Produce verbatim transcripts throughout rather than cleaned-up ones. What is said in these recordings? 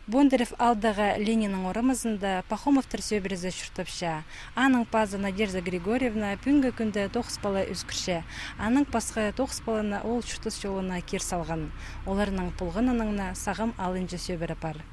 Бондарев аалдағы Лениннің орамазында Пахомовтар сӧбірезі чуртапча. Аның пазы Надежда Григорьевна пӱӱнгі кӱнде тоғыс пала ӧскірче. Аның пасха тоғыс паланы ол чуртас чолына кир салған. Оларның полғанының на Сағам аалынҷа сӧбіре пар.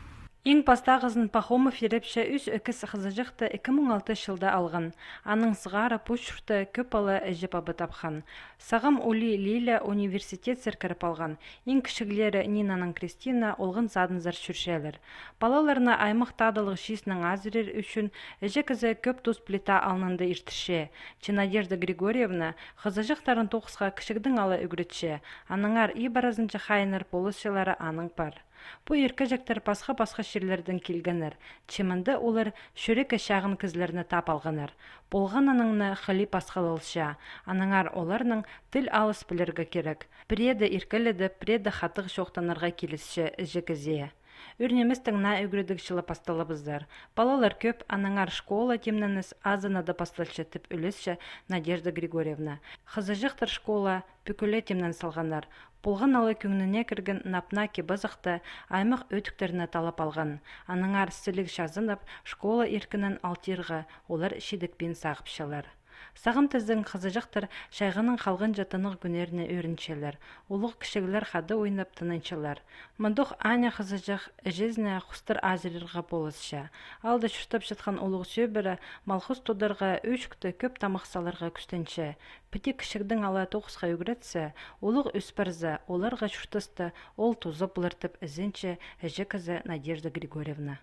Иң пастағызын Пахомов ирепче ӱс ікіс хызыҷахты ікі муң алтынҷы чылда алған. Анаң сығара пу чуртты кӧп пала іҷе-паба тапхан. Сағам улии Лиля университетсер кіріп алған. Иң кічіглері Нинанаң Кристина олған садынзар чӧрчелер. Палаларны аймах тадылығ чииснең азырир ӱчӱн іҷе кізі кӧп тус плита алнында иртірче. Че Надежда Григорьевна хызыҷахтарын тоғысха кічігдең ала ӱгретче. Аннаңар иб аразынҷа хайыннар полысчылары аның пар. Пу иркеҷектер пасха-пасха чирлердең килгеннер. Че мында олар чӱрекке чағын кізілерні таап алғаннар. Полғанының на хыли пасхалалча. Аннаңар оларның тіл алыс пілерге кирек. Пірееде иркеледіп, пірееде хатығ чоохтанарға килісче іҷе кізее. Ӱр ниместең наа ӱгредіг чылы пасталыбызар. Палалар кӧп, аннаңар школа тимненіс азынада пасталча, тіп ӱлесче Надежда Григорьевна. Хызыҷахтар школа пӱкӱле тимнен салғаннар. Полған ала кӧңніне кірген нап-наа кип-азахты аймах ӧтіктерні талап алған. Аннаңар сіліг чазынып, школа иркінін алтирға олар чидікпин сағыпчалар. Сағам тізең хызыҷахтар чайғынаң халғанҷа тынағ кӱннерні ӧрінчелер. Улуғ кічіглер хада ойнап тынанчалар. Мындох Аня хызыҷах іҷезіне хустар азырирға полысча. Аалда чуртап чатхан улуғ сӧбіре малхус тударға, ӧчікті кӧп тамах саларға кӱстенче. Піди кічігдең ала тоғысха ӱгретсе, улуғ ӧс парза, оларға чуртаста ол туза полар, тіп ізенче іҷе кізі Надежда Григорьевна.